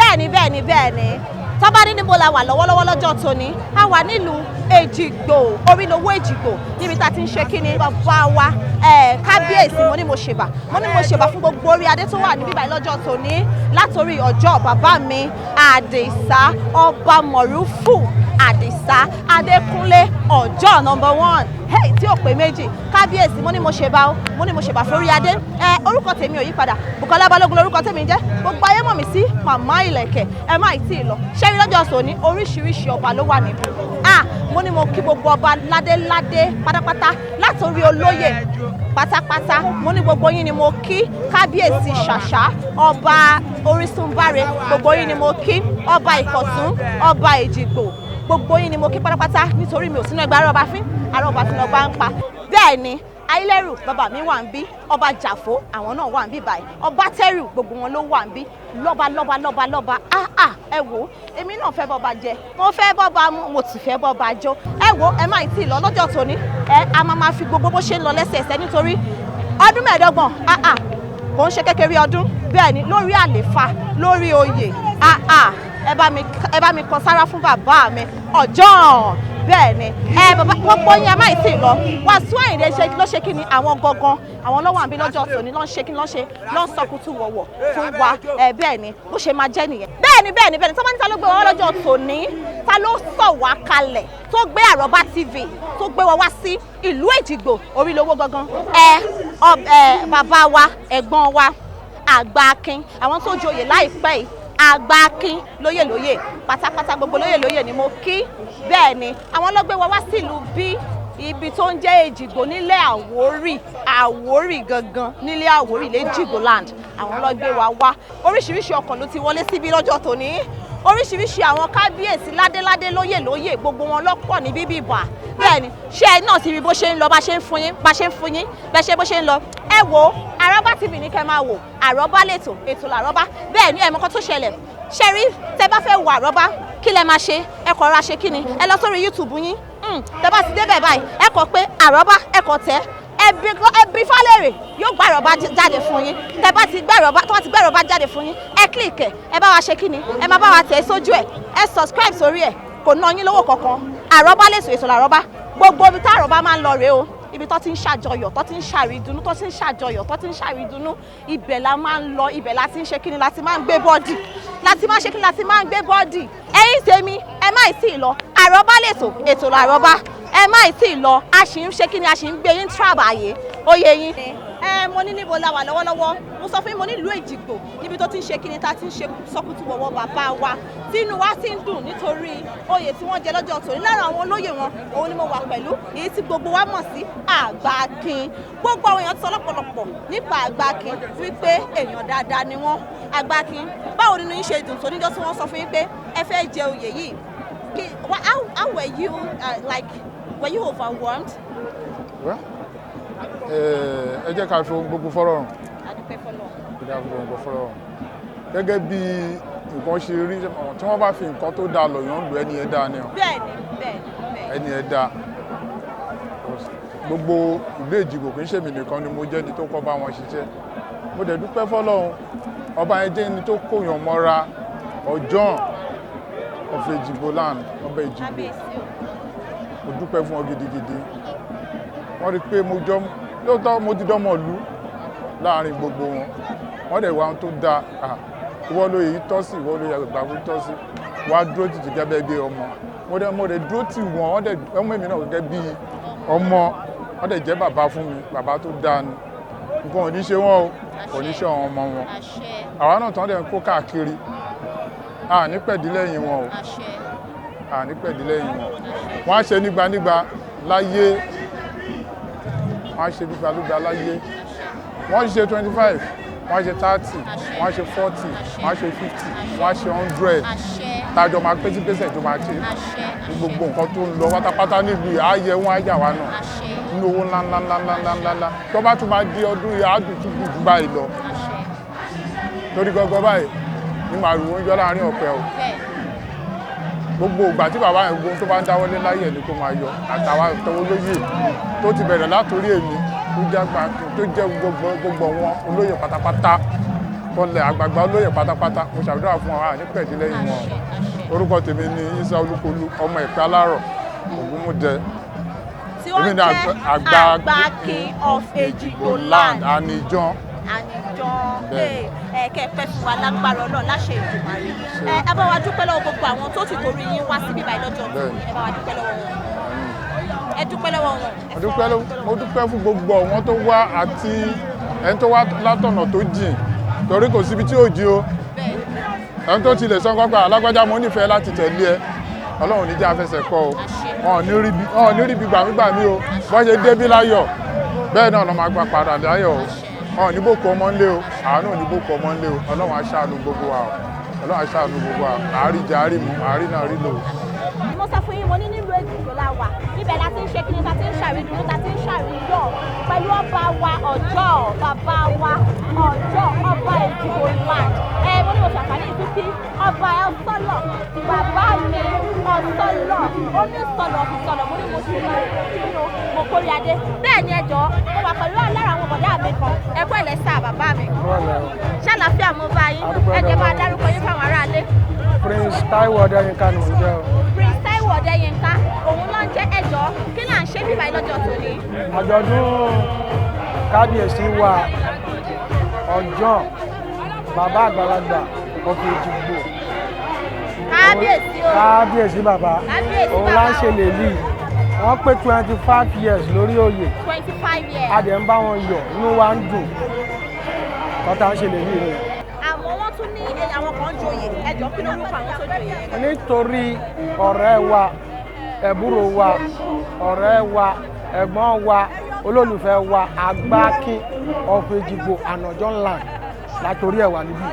Bẹ́ẹ̀ni, bẹ́ẹ̀ni, bẹ́ẹ̀ni. Tọ́ba ní níbo la wà lọ́wọ́lọ́wọ́ lọ́jọ́ tóní? A wà nílùú Èjìgbò, Orílowó Èjìgbò, níbi tá a ti ń ṣe kíni bàbá wa, kábíyèsí. Mo ní mo ṣèbà, mo ní mo ṣèbà fún gbogbo orí adé tó wà níbí báyìí lọ́jọ́ tóní, látòrí ọjọ́ bàbá mi Àdìsá, Ọba Mọ̀rúfù Àdìsá Adékúnlé, ọjọ́ number one, hey, tí ò pé méjì. Kábíyèsí, mo ní mo ṣèbà o, mo ní mo ṣèbà fórí adé. Ẹ orúkọ tèmi ò yí padà, Bùkọ́lá Balógun lórúkọ tèmi ń jẹ́. Gbogbo ayé mọ̀ mí sí Màmá Ìlẹ̀kẹ̀. Ẹ má ì tí ì lọ. Ṣẹ́rí lọ́jọ́ sòní, oríṣiríṣi ọba ló wà níbí. Ah, mo ní mo kí gbogbo ọba ládéládé pátápátá, látòrí olóyè pátápátá. Mo ní gbogbo yín ni mo kí. Kábíyèsí Ṣàṣà, Ọba Orísunbáre, gbogbo yín ni mo kí. Ọba Ìkọ̀tún, Ọba Èjìgbò, gbogbo yín ni mo kí pátápátá, nítorí mi ò sínú ẹgbẹ́ arọ́ba fín, arọ́ba fín lọ́ba ń pa. Bẹ́ẹ̀ ni Ayílẹ́rù bàbá mi wà ń bí, Ọba Jàfó, àwọn náà wà ń bí báyìí, Ọba Tẹ́rù, gbogbo wọn ló wà ń bí, lọ́ba lọ́ba lọ́ba lọ́ba. Ah ah, ẹ wò ó, èmi náà fẹ́ bọ́ba jẹ, mo fẹ́ bọ́ba mu, mo sì fẹ́ bọ́ba jó. Ẹ wò ó, ẹ má ì tí ì lọ lọ́jọ́ tòní. Ẹ a máa máa fi gbogbo bó ṣe ń lọ lẹ́sẹẹsẹ, nítorí ọdún 25, ah ah, kò ń ṣe kékeré ọdún. Bẹ́ẹ̀ ni lórí àléfà, lórí oyè. Ah ah, ẹ bá mi kọ sára fún bàbá mi ọjọ́. Bẹ́ẹ̀ ni, ẹ bàbá, gbogbo yín, ẹ má ì tí ì lọ. Wàsíù Àyìndé ṣe ló ṣe kí ni, àwọn gangan, àwọn lọ́wọ́ àbí lọ́jọ́ tòní ló ń ṣe kí ló ń ṣe, ló ń sọkútù wọ̀wọ̀ fún wa. Ẹ bẹ́ẹ̀ ni, bó ṣe máa jẹ́ nìyẹn. Bẹ́ẹ̀ ni, bẹ́ẹ̀ ni, bẹ́ẹ̀ ni. Tọ́mọ́ níta ló gbé wa lọ́jọ́ tòní, ta ló sọ̀ wá kalẹ̀, tó gbé Àrọ́bá TV, tó gbé wa wá sí ìlú Èjìgbò, Orílowó gangan? Ẹ ẹ bàbá wa, ẹ̀gbọ́n wa, Àgbà Akin, àwọn tó joyè láìpẹ́ yìí, Àgbà Akin, lóyè lóyè pátápátá, gbogbo lóyè lóyè ni mo kí. Bẹ́ẹ̀ ni, àwọn ló gbé wa wá sílùú bí ibi tó ń jẹ́ Èjìgbò, nílẹ̀ Àwórì, Àwórì gangan, nílẹ̀ Àwórì lẹ́jìgbò land. Àwọn ló gbé wa wá. Oríṣiríṣi ọkọ̀ ló ti wọlé síbí lọ́jọ́ tòní. Oríṣiríṣi àwọn kábíyèsí, ládéládé, lóyè lóyè, gbogbo wọn lọ́pọ̀ ní bíbí ìbà. Bẹ́ẹ̀ ni, ṣé ẹ náà ti rí bó ṣe ń lọ, bá ṣe ń fún yín, bá ṣe ń fún yín bẹ́ẹ̀ ṣe bó ṣe ń lọ? Ẹ wo Àrọ́bá TV ní kẹ́ máa wò. Àrọ́bá lètò, ètò làrọ́bá. Bẹ́ẹ̀ ni, ẹ mọ̀ kan tó ṣẹlẹ̀. Ṣe rí, tẹ bá fẹ́ wo Àrọ́bá, kí lẹ máa ṣe? Ẹ kọ̀ ra ṣe kí ni, ẹ lọ sórí YouTube yín. Tẹ bá ti débẹ̀ báyìí, ẹ kọ pé Àrọ́bá, ẹ kọ tẹ́ ẹbí falẹ̀rẹ̀, yóò gbá Àrọ́bá jáde fún yín. Tẹ bá ti gbá Àrọ́bá, tó bá ti gbá Àrọ́bá jáde fún yín, ẹ click ẹ, ẹ bá wa ṣe kí ni, ẹ máa bá wa tẹ̀ sójú ẹ, ẹ subscribe sórí ẹ. Kò ná yín lówó kankan. Àrọ́bá lèso, èso làrọ́bá. Gbogbo ibi tá Àrọ́bá máa ń lọ rèé o, ibi tó ti ń ṣàjọyọ̀, tó ti ń ṣàrídùnnú, tó ti ń ṣàjọyọ̀, tó ti ń ṣàrídùnnú, ibẹ̀ la máa ń lọ. Ibẹ̀ la ti ń ṣe kíni, la ti máa ń gbé body, la ti máa ń ṣe kíni, la ti máa ń gbé body. Ẹ̀yin tèmi, ẹ má ì tí ì lọ. Àrọ́bá lètò, ètò làrọ́bá. Ẹ má ì tí ì lọ. A sì ń ṣe kíni, a sì ń gbé yín tràbàyè oyè yín. Ẹ mo ní níbo la wà lọ́wọ́lọ́wọ́? Mo sọ fún yín, mo ní ìlú Èjìgbò, níbi tó ti ń ṣe kíni, tá ti ń ṣe sọkútù wọ̀wọ̀ bàbá wa, tí inú wa ti ń dùn nítorí oyè tí wọ́n jẹ lọ́jọ́ tòní. Lára àwọn olóyè wọn, òun ni mo wà pẹ̀lú, èyí tí gbogbo wa mọ̀ sí Àgbà Akin. Gbogbo àwọn èèyàn ti sọ lọ́pọ̀lọpọ̀ nípa Àgbà Akin, wípé èèyàn dáadáa ni wọ́n. Àgbà Akin, báwo nínú yín ṣe dùn tó níjọ́ tí wọ́n sọ fún yín pé ẹ fẹ́ jẹ oyè yìí? How were you, like, were you overwhelmed? Well, ẹ jẹ́ ká fi ohun gbogbo fọ́lọ́run. Adúpẹ́ fọlọ́. Ẹ jẹ́ ká fi ohun gbogbo fọ́lọ́run. Gẹ́gẹ́ bí nǹkan ṣe rí, tí wọ́n bá fi nǹkan tó dáa lọ̀ yàn ń lò, ẹni ẹ̀ dáa ni o. bẹ́ẹ̀ni bẹ́ẹ̀ni bẹ́ẹ̀ni Ẹni ẹ̀ dáa. Gbogbo ìlú Èjìgbò, kì í ṣèmi nìkan ni mo jẹ́ ẹni tó kọ́ bá wọn ṣiṣẹ́. Mo dẹ̀ dúpẹ́ fọ́lọ́run, ọba yẹn jẹ́ ẹni tó kóyàn mọ́ra. Ọjọ́n of Èjìgbò land, Ọba Èjìgbò. Kábíyèsí o. Mo dúpẹ́ fún ọ gidigidi. Wọ́n rí i pé mo jọ lóòótọ́, mo ti dọ́mọ̀ ìlú láàrin gbogbo wọn. Wọ́n dẹ̀ wá ohun tó dáa. Ìwọ ló yìí tọ́ sí, ìwọ ló yẹ gbà fún tọ́ sí, wàá dúró tìtì gẹ́gẹ́ bí ọmọ. Mo dẹ̀ dúró tì wọ́n. Wọ́n dẹ̀ ọmọ èmi náà gẹ́gẹ́ bí ọmọ. Wọ́n dẹ̀ jẹ́ bàbá fún mi. Bàbá tó dáa ni. Nǹkan ò ní ṣe wọ́n o, kò ní ṣe àwọn ọmọ wọn. Àṣẹ. Àwa náà tán dẹ̀ ń kó káàkiri, a ní pẹ̀dí lẹ́yìn wọn o. Àṣẹ. A ní pẹ̀dí lẹ́yìn wọn. Wọ́n á ṣe nígbànígbà láyé, wọ́n á ṣe nígbàlúgbà láyé. Wọ́n ṣe 25, wọ́n á ṣe 30, wọ́n á ṣe 40, wọ́n á ṣe 50, wọ́n á ṣe 100. Àṣẹ. Tájọ máa pé tí pèsè tó máa ṣe. Àṣẹ. Ní gbogbo nǹkan tó ń lọ pátápátá nílùú yìí, á yẹ wọ́n, á yà wá náà. Àṣẹ. Nínú owó ńlá ńlá ńlá ńlá ńlá ńlá ńlá, tó bá tún máa di ọdún yìí, á dùn tún dùn jù báyìí lọ. Àṣẹ. Torí gọgọ báyìí ní màrúwò ń yọ láàrin ọ̀pẹ o. Gbogbo ìgbà tí bàbá yẹn, gbogbo tó bá ń dáwọ́lé láyé ẹ̀ ni kó máa yọ, àtàwọn àtọwọ́ olóyè tó ti bẹ̀rẹ̀ látòrí èmi tó jẹ́ àgbà tó jẹ́ gbogbo wọn olóyè pátápátá. Kọlẹ̀ àgbààgbà olóyè pátápátá, mo ṣàdúrà fún wọn, àní pẹ̀dí lẹ́yìn wọn. Àṣẹ, àṣẹ. Orúkọ tèmi ni Isa Olúkọlù, ọmọ Ẹ̀pẹ́ Alárọ̀ Ògúnmúdẹ. Tí wọ́n Èmi ni jẹ́ Àgbàkin of Èjìgbò land. Àníjàn. Àníjàn. Bẹ́ẹ̀. Ẹ kẹ́ ẹ pẹ́ fún wa lágbára Ọlọ́run láṣẹ Èdùmàrè. Ẹ bá wa dúpẹ́ lọ́wọ́ gbogbo àwọn tó ti torí yín wá síbí báyìí lọ́jọ́ Bẹ́ẹ̀. tòní. Ẹ bá wa dúpẹ́ lọ́wọ́ wọn. Ẹ dúpẹ́ lọ́wọ́ wọn. Ẹ Mo sọ dúpẹ́ mo dúpẹ́ fún gbogbo àwọn tó wá àti ẹni tó wá látọ̀nà tó jìn, torí kò síbi tí ò jí o. Bẹ́ẹ̀. Ẹni tó tilẹ̀ sọ pápá alágbájá, mo nífẹ̀ẹ́ láti tẹ̀lé ẹ. Ọlọ́run ní jẹ́ afẹsẹ̀ kọ́ o. Àṣẹ. Wọn ò ní rí bí gbàmígbàmí o. Bọ́n ṣe débí láyọ̀, bẹ́ẹ̀ náà lọ́ máa gba padà láyọ̀ o. Wọn ò ní bòkú ọmọ ńlé o, àánú ò ní bòkú ọmọ ńlé o. Ọlọ́run á ṣàánú gbogbo wa o. Ọlọ́run á ṣàánú gbogbo wa. Àárí jẹ, àárí mu, àárí náà rí lò. Mo sọ fún yín, mo ní nílùú Èjìgbò la wà. Ibẹ̀ la ti ń ṣe kíni, ta ti ń ṣàrídùnnú, ta ti ń ṣàríyọ̀ pẹ̀lú ọba wa ọjọ́, bàbá wa ọjọ́, ọba Èjìgbò land. Ẹ mo ní mo ṣàǹfààní ìtútí ọba Ọ̀sọ́lọ̀, bàbá mi Ọ̀sọ́lọ̀, onísọ̀lọ̀ ọ̀sọ̀lọ̀. Mo ní mo ṣe nínú mo kórè adé. Bẹ́ẹ̀ ni, ẹjọ́ mo wà pẹ̀lú lára àwọn bọ̀dá mi kan. Ẹ kú ẹ̀lẹ́ sá, bàbá mi. Ṣàlàáfíà mo bá yín? Ẹ jẹ́ máa dárúkọ yín fáwọn aráalé. Prince Taiwo Ọdẹ́yinká ni mò ń jẹ́ o. Prince Taiwo Ọdẹ́yinká òun ló ń jẹ́. Ẹjọ́, kí là ń ṣe bíbá yìí lọ́jọ́ tòní? Àjọ̀dún kábíyèsí wa ọjọ́, bàbá àgbàlagbà of Èjìgbò. Kábíyèsí o. Kábíyèsí bàbá. Kábíyèsí. Òun Bàbá. là ń ṣe lèlí. Wọ́n pé 25 years lórí oyè. 25 years. A dẹ̀ ń bá wọn yọ̀, inú wa ń dùn. Kọ́tà ń ṣe lèlí rẹ̀. Àmọ́ wọ́n tún ní àwọn kan joyè. Ẹjọ́, kí lórúkọ àwọn tó joyè yẹn? Nítorí ọ̀rẹ́ wa, ẹ̀búrò wa, ọ̀rẹ́ wa, ẹ̀gbọ́n wa, olólùfẹ́ wa, Àgbákin of Èjìgbò Ànàjọ́ land, látòrí ẹ̀ wà níbí.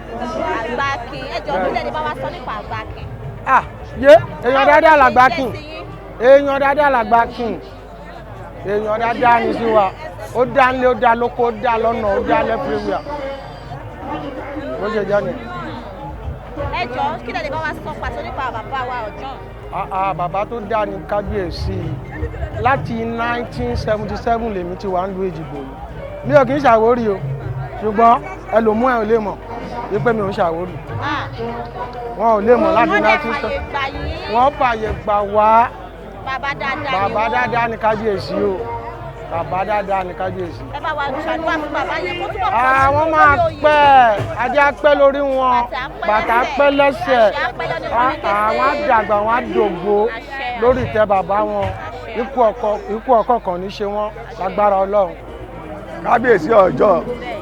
Àgbákin. Ẹjọ́, kí lẹ́ni bá wa sọ nípa Àgbákin? Ah, yé èèyàn dáadáa làgbákin. Báwo ló ṣe jẹ́ sí yín? Èèyàn dáadáa làgbákin, èèyàn dáadáa ní sí wa. Ó dá nílé, ó dá lóko, ó dá lọ́nà, ó dá lẹ́fúrẹ́wìà, bó ṣe jẹ́ nìyẹn. Ẹjọ́, kí lẹ́ni bá wa sọ pàtó nípa bàbá wa ọjọ́? Ah, ah, bàbá tó dá ní kábíyèsí. Láti 1977 lèmi ti wà ń lu Èjìgbò yìí. Mi ò kì í ṣàwórí o, ṣùgbọ́n ẹlòmú ẹ̀ ò lè mọ̀ wípé mi ò ń ṣàwórí. Wọn ò lè mọ̀ láti Wọ́n dẹ̀ 19 fàyè gbà yín. Wọ́n fàyè gbà wá. Bàbá dáadáa ni Bàbá wọ́n. dáadáa ní kábíyèsí o. Bàbá dáadáa ní kábíyèsí. Ẹ bá wa ṣàdúrà fún bàbá yẹn kó túbọ̀ pọ̀ sí Àwọn lórí máa oyè. pẹ́, adé á pẹ́ lórí wọn, Bàtà á pẹ́ bàtà á pẹ́ lẹ́sẹ̀. Àṣẹ á pẹ́ lọ́dún kan ní kété. Àwọn á dàgbà, wọn á dògbó Àṣẹ, lórí àṣẹ. ìtẹ́ bàbá wọn. Àṣẹ. Ikú ọkọ kan ní ṣe wọn lágbára Ọlọ́run. Kábíyèsí ọjọ́, Bẹ́ẹ̀,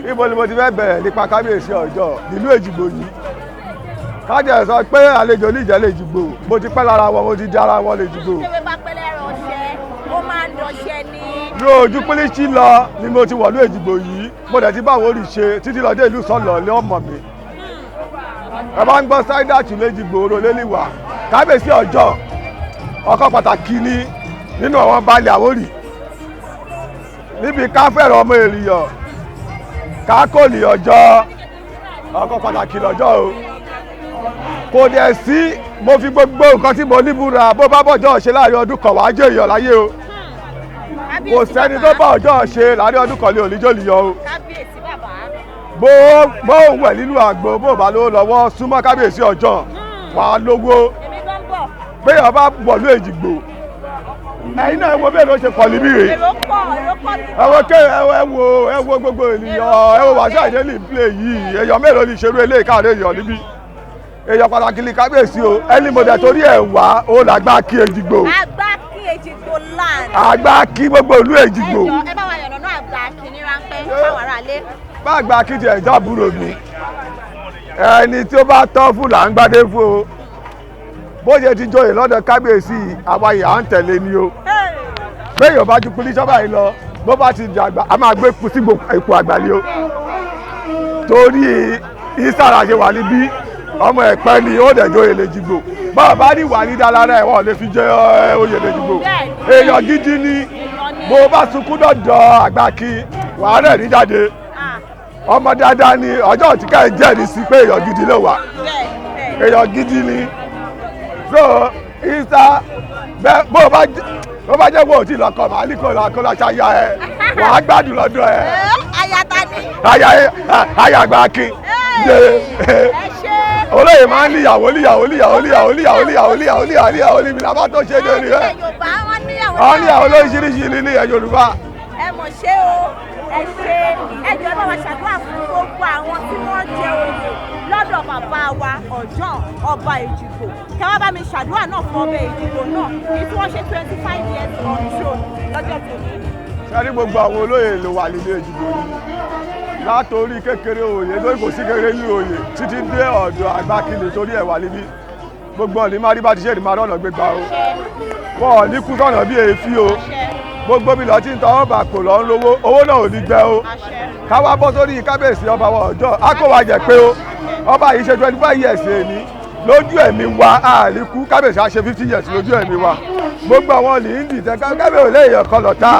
ọjọ́. ibo ni mo ti fẹ́ bẹ̀rẹ̀ nípa kábíyèsí ọjọ́ nílùú Èjìgbò yìí? Kájẹ sọ pé àlejò oníjẹ lÈjìgbò. Mo ti pẹ́ lára wọn, mo ti di ara wọn lÈjìgbò. Tẹ́wé bá pẹ́ lẹ́rọ ọṣẹ, ó máa ń dọṣẹ ni. Ní ojú pílíṣì lọ ni mo ti wọ̀lú Èjìgbò yìí. Mo dẹ̀ ti bá àwọn orí ṣe títí lọ dé ìlú sọ̀lọ̀ ní ọmọ mi. Ẹ bá ń gbọ́ sáídàtù lÈjìgbò oró lélìwà, kábíyèsí ọjọ́ ọkọ̀ pàtàkì ni nínú àwọn balẹ̀ Àwórì níbi ká fẹ́ràn ọmọ ènìyàn, ká kò ní ọjọ́ ọkọ̀ pàtàkì lọ́jọ́ o. Kò dẹ̀ sí, mo fi gbogbo nǹkan tí mo ní búra, bó bá bọ̀jọ́ ṣe láàrin ọdún kan, wàá jẹ́ èèyàn láyé o. Kò sẹ́ni tó bá ọjọ́ ṣe láàrin ọdún kan lé oníjó nìyọ o. Kábíyèsí bàbá. Bó ń wẹ̀ nínú àgbo, bó bá lówó lọ́wọ́, súnmọ́ kábíyèsí ọjọ́, wàá lówó. Èmi gan bọ̀. Béèyàn bá wọ̀lú Èjìgbò, ẹ̀yin náà wo bẹ́ẹ̀ ló ṣe pọ̀ níbí rè. Èrò pọ̀, èrò pọ̀ ní. Ẹ wo ké, ẹ wo gbogbo ènìyàn, ẹ wo wàṣọ ìdílé ìplé yìí. Èèyàn mélòó ni ṣerú eléyìí káàdé èèyàn níbí? Èèyàn pàtàkì ni kábíyèsí o. Ẹni mo dẹ̀ torí ẹ̀ wá ó làgbà kí Èjìgbò. Àgbákin Èjìgbò land. Àgbà kí gbogbo ìlú Èjìgbò. Ẹ jọ̀ọ́, ẹ bá wa yànnà náà Àgbákin ní ráńpẹ́ fáwọn aráalé. Bá àgbà kí tiẹ̀ jábúrò mi, ẹni tí ó bá tọ́ fún là ń gbádé fún o. Bó ṣe ti joyè lọ́dọ̀ kábíyèsí, àwa yìí à ń tẹ̀lé ni o. Béèyàn bá ju pílíṣọ́ báyìí lọ, bó bá ti dàgbà, a máa gbé sí ipò àgbà ni o. Torí ìsára ṣe wà níbí, ọmọ ẹ̀pẹ́ ni ó dẹ̀ joyè lÈjìgbò. Báwa bá ní wà ní dálára ẹ̀, wọ́n lè fi jẹ oyè lÈjìgbò. Èèyàn gidi ni. Bó bá sunkún dọ̀dọ̀ Àgbàkí, wàá rẹ̀ ní jáde. Ọmọ dáadáa ni. Ọjọ́ tí ká ẹ jẹ́rìí sí pé èèyàn gidi ló wà. Bẹ́ẹ̀ bẹ́ẹ̀. Èèyàn gidi ni. So isa bẹ́ẹ̀, bó bá jẹ́ wo ò tí lọ́kọ̀, màá ní kó lọ ṣayá ẹ, wàá gbádùn lọ́dọ̀ ẹ. Ẹ Aya ta ni? Aya àgbà akin. Ẹ ṣe. Olóyè máa ń níyàwó níyàwó níyàwó níyàwó níyàwó níyàwó níyàwó níyàwó níyàwó níbi làbá tó ṣe dé nìyẹn. Ilẹ̀ Yorùbá wọn níyàwó. Àwọn níyàwó lóríṣiríṣi ní ilẹ̀ Yorùbá. Ẹ mọ̀ ṣé o, ẹ ṣe. Ẹ jọ̀ọ́, ẹ bá wa ṣàdúrà fún gbogbo àwọn tí wọ́n jẹ oyè lọ́dọ̀ bàbá wa Ọ̀jọ́n ọba Èjìgbò. Kẹ́ wá bá mi ṣàdúrà náà fún ọba Èjìgbò náà èyí tí wọ́n ṣe 25 years on throne lọ́jọ́ tòní. Sẹ́rí, gbogbo àwọn olóyè ló wà nílé Èjìgbò yìí, látòrí kékeré òye lórí kò sí kékeré ní òye títí dé ọ̀dọ̀ àgbákilè torí ẹ̀ wà níbí. Gbogbo ọ̀nì má rí bá ti ṣe ìrìnmá rọ̀nà gbégbá o, wọn ò ní kú sọ̀nà bí èéfín o. Gbogbo bí lọ tí ń tọwọ́ bà kò lọ ń lówó, owó náà ò ní gbẹ o. Káwá bọ́ sórí kábíyèsí ọba wa ọjọ́ á kó wa jẹ pé o, ọba yìí ṣe 25 years èní lójú ẹ̀mí wa, àlékú kábíyèsí á ṣe 50 years lójú ẹ̀mí wa. Gbogbo àwọn lìndì tẹ kábíyèsí lè èèyàn kan lọ́tà,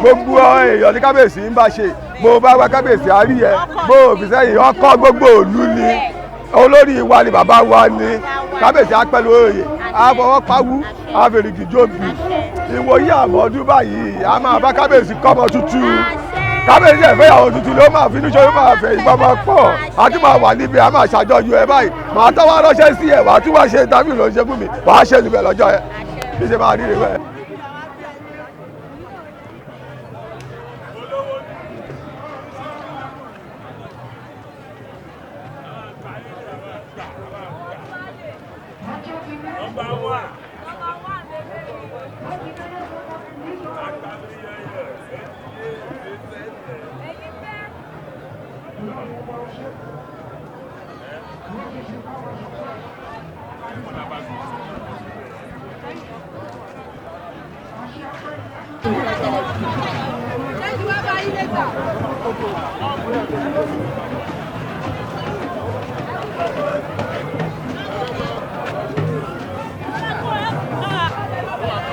gbogbo èèyàn ní kábíyèsí ń bá ṣe. Bó bá wá kábíyèsí á rí ẹ, bó o fi sẹ́yìn ọkọ gbogbo òlu ni olórí wa ni bàbá wa ni kábíyèsí á pẹ̀lú òye, á fọwọ́ pawú, á fèrèkì jóbi. Ìwòye àmọ́dún báyìí, a máa bá kábíyèsí kọ́mọ tuntun. Kábíyèsí ẹ̀fẹ́ ìyàwó tuntun ló máa fi níṣẹ́, ló máa fẹ́ ìbọn máa pọ̀, a tún máa wà níbi a máa ṣàjọyọ̀ ẹ báyìí. Màá tọ́ wá ránṣẹ́ sí ẹ, wàá tún wá ṣe ìtàbí ló ń ṣe fún mi, wàá ṣe ìlúbẹ̀ lọ́jọ́ ẹ bí ṣe máa rí rẹ bẹ́ẹ̀.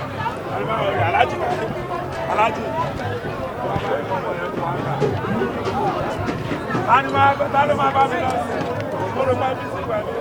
Alhaji, Alhaji. Tani máa tani máa bá mi lọ sí? Mo ló bá mi sí pẹ̀lú.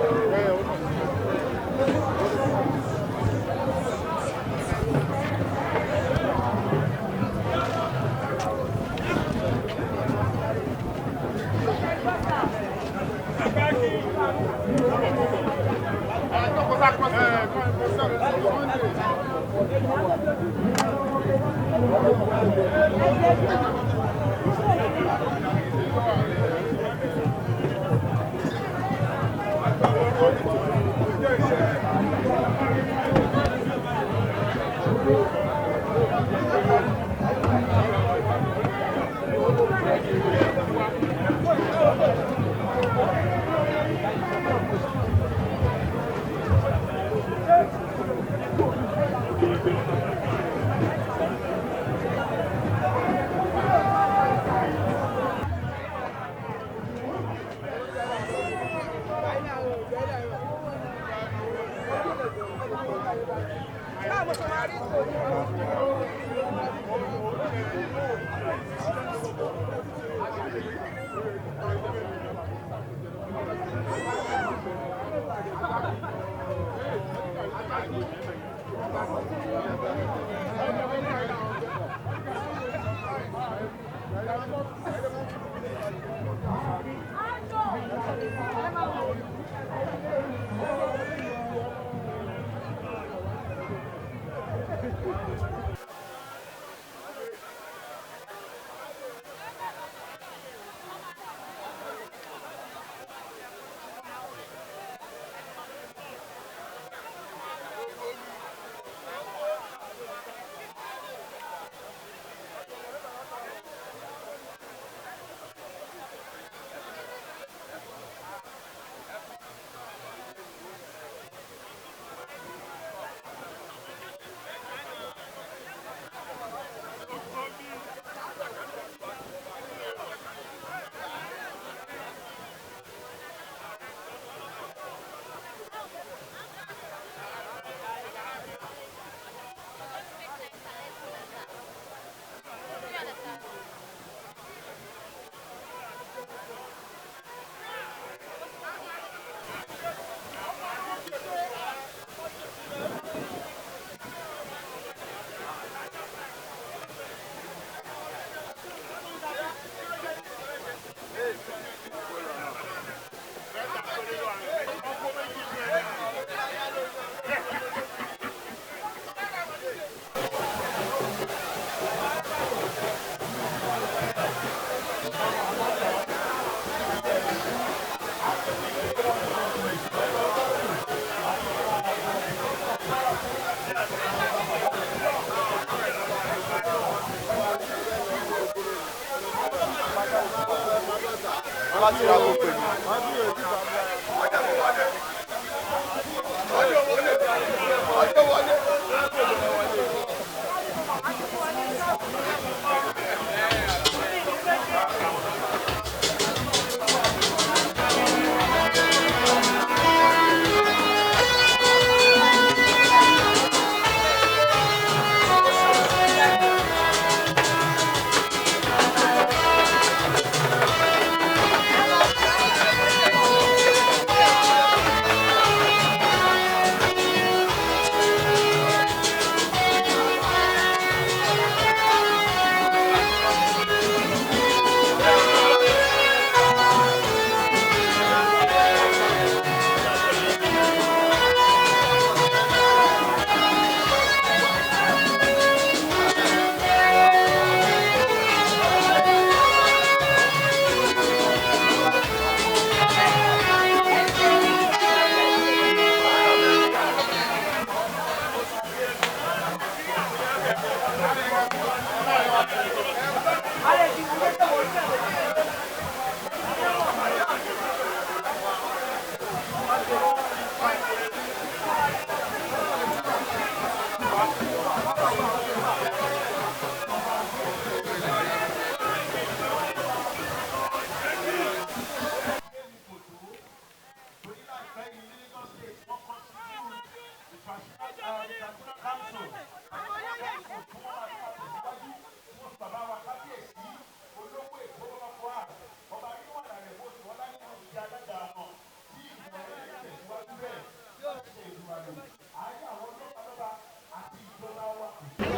Bá ti ra kó pè mí.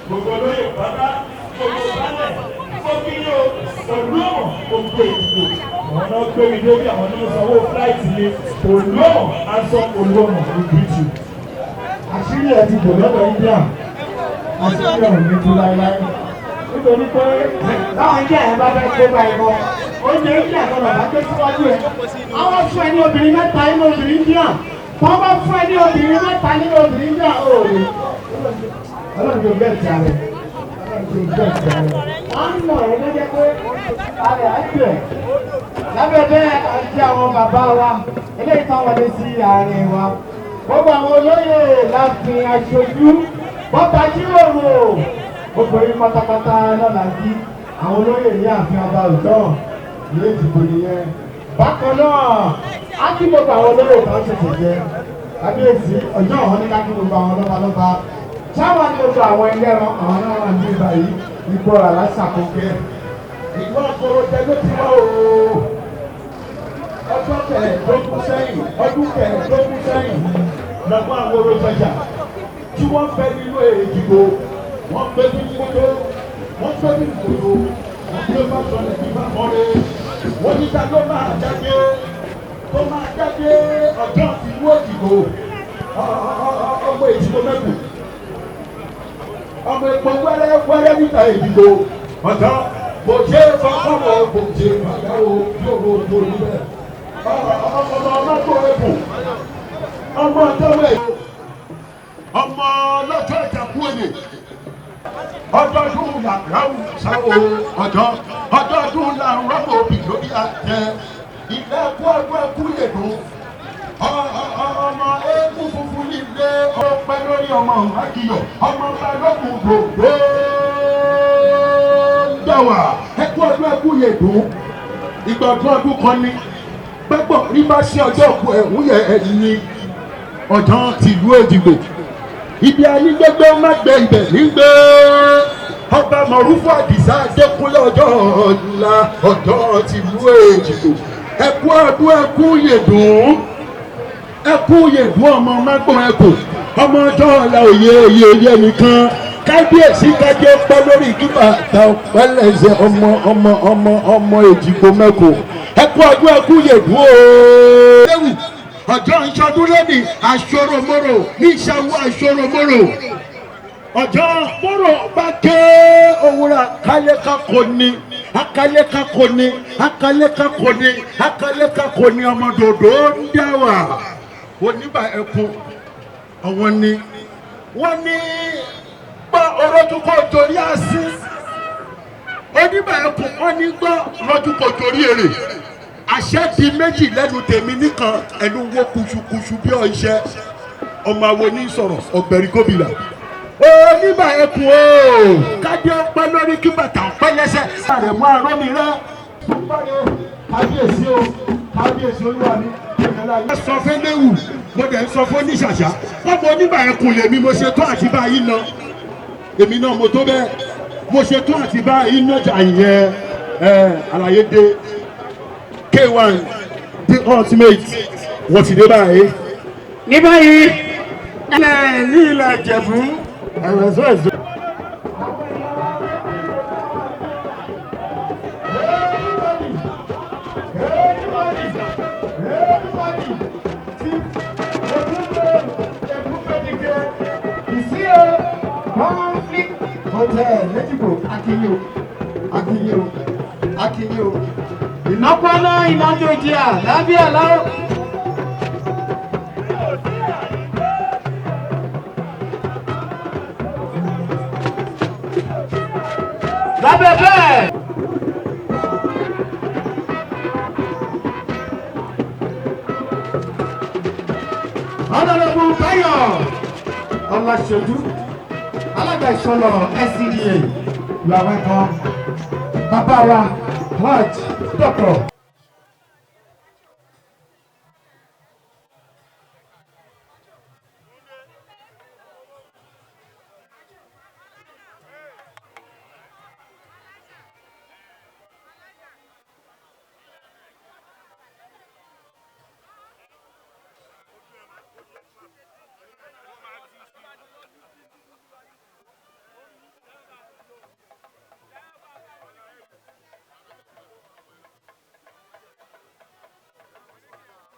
Gbogbo olóyè pátá, gbogbo balẹ̀, gbogbo ilé o, olóòmọ̀, gbogbo ìdìbò. Àwọn náà gbé mi lórí, àwọn náà sanwó fúláìtì mi. Olóòmọ̀ aṣọ olóòmọ̀ we greet you. Àṣírí ẹ̀ ti bò lọ́dọ̀ India, àṣírí ẹ̀ ò ní tú láéláé, nítorí pé láwọn India yẹn bá fẹ́ kó bá ẹ bọ oúnjẹ India kan lọ́ba gbé síwájú ẹ̀, àwọn fún ẹ ní obìnrin mẹ́ta nínú obìnrin India, wọ́n bá fún ẹ ní obìnrin mẹ́ta nínú obìnrin India, ó rè ọlọ́run tó bẹ́ẹ̀ ti ààrẹ, ọlọ́run tó bẹ́ẹ̀ ti ààrẹ, wọ́n ń nà ẹ́ lọ́jọ́ pé ààrẹ á jẹ́ lábẹ́ bẹ́ẹ̀ àti àwọn bàbá wa eléyìí táwọn wọlé sí àárín wa, gbogbo àwọn olóyè láàfin aṣojú bọ́tà jíròrò, gbogbo yín pátápátá lọ́la sí àwọn olóyè ní ààfin ọba òjọ́ ìlú Èjìgbò nìyẹn. Bákan náà á kí gbogbo àwọn olóyè kan ṣẹ̀ṣẹ̀ jẹ kábíyèsí ọjọ́ ọ̀hún ní ká kí gbogbo àwọn lọ́balọ́ba sáwọn ní gbogbo àwọn ẹlẹ́ran àwọn náà wà ní ìgbà yìí ìgbọ́ra lásàkókẹ́ Ìlú àkọrọjẹ ló ti wá o. Ọjọ́ kẹẹ̀ẹ́dógún sẹ́yìn, ọdún kẹẹ̀ẹ́dógún sẹ́yìn, lọ́gbọ́n àwọn olóṣèjà tí wọ́n fẹ́ nínú Èjìgbò, wọ́n gbé ní kótó, wọ́n gbé ní kòtò, wọ́n gbé bàtọ̀lẹ̀ ní bàmọ́lé. Wọ́n ní ta ló máa jáde, tó máa jáde ọjọ́ ìlú Èjìgbò, ọmọ Èjìgbò mẹ́kù, ọmọ epo wẹ́rẹ́ wẹ́rẹ́ níta Èjìgbò, ọ̀dọ́ kò ṣe é fọkànwọ́, kò ṣe é fàdáwò yóò ro ojú bẹ́ẹ̀. Ọmọ ọlọ́jọ́ ẹ̀bù, ọmọ ọjọ́ ẹ̀bù, ọmọ ọlọ́jọ́ ìjàkú èyè, ọdọọdún làráwù sáwò ọjọ́, ọdọọdún làráwù òbí lórí àtẹ, ilé ẹkú ọdún ẹkú yèdùn, ọmọ eégún funfun nílé ọpẹ́ lórí ọmọ akiyọ, ọmọ balógun gbogbo dàwà, ẹkú ọdún ẹkú yèdùn, ìgbà ọdún ọdún kan ní gbẹ́gbọ̀n rí bá sí ọjọ́ òkú ẹ̀hún yẹ ẹ̀yìn ọjọ́ tìlú Èjìgbò, ibi ayé gbẹgbẹ́ má gbẹ ibẹ̀ nígbẹ́ ọba Mọ̀rúfù Àdìsá Adékúnlé ọjọ́ ọ̀la ọjọ́ tìlú Èjìgbò, ẹkú ọdún ẹkú yèdùn, ẹkú yèdùn, ọmọ mágbọ̀n ẹkù, ọmọ ọjọ́ ọ̀la òye òye òye nìkan kábíyèsí kájé pẹ́ lórí kíkà ta pẹ́lẹ́sẹ̀ ọmọ ọmọ ọmọ ọmọ Èjìgbò mẹ́kù, ẹkú ọdún ẹkú yèdùn ooo. Léwu ọjọ́ ìṣọdún lónìí aṣọ́rọ̀mọ́rọ̀ ní ìṣàwọ̀ aṣọ́rọ̀mọ́rọ̀ ọjọ́ mọ́rọ̀ bá ké òwúrọ̀ akálẹ́kàkọ́ ni akálẹ́kàkọ́ ni akálẹ́kàkọ́ ni akálẹ́kàkọ́ ni ọmọ dòdò ń dáwà oníbà ẹkùn àwọn ni wọ́n ní gbọ́ ọlọ́dúnkọ́ torí àsín, oníbà ẹkùn wọ́n ní gbọ́ ọlọ́dúnkọ́ torí èrè. Àṣẹ di méjì lẹ́nu tèmi nìkan, ẹnu wo kuṣukuṣu bí ọ̀ṣẹ́ ọmọ awo ní sọ̀rọ̀ ọ̀gbẹ̀rì gómìnà. Oníbà ẹkùn o, kádé ọpẹ́ lórí kí bàtà ọpẹ́ lẹ́sẹ̀. Rẹ̀ mú arọ́ mi rẹ́. Kábíyèsí o, kábíyèsí olúwa mi. Sọ fẹ́ léwu, mo dẹ̀ ń sọ fún oníṣàṣà. Ọmọ oníbà ẹkùn lèmi, mo ṣe tó àti báyìí lọ. Èmi náà mo tó bẹ́ẹ̀. Mo ṣe tó àti báyìí nájà yẹn. Àlàyé dé. K1 the ultimate wọ́n ti dé báyìí. Ní báyìí ilẹ̀ ní ilẹ̀ Ìjẹ̀bú ẹ̀rọ ẹ̀sọ́. Hotel lẹ́jìgbò akínyó akínyó akínyó ìnápọ́nà ìnájòjì à lábẹ́ àláwọ̀. Lábẹ́ bẹ́ẹ̀. Honorable Báyọ̀ Ọláṣojú, alága ìsọlọ SCDA, you are welcome. Bàbá wa, Hajj Dr.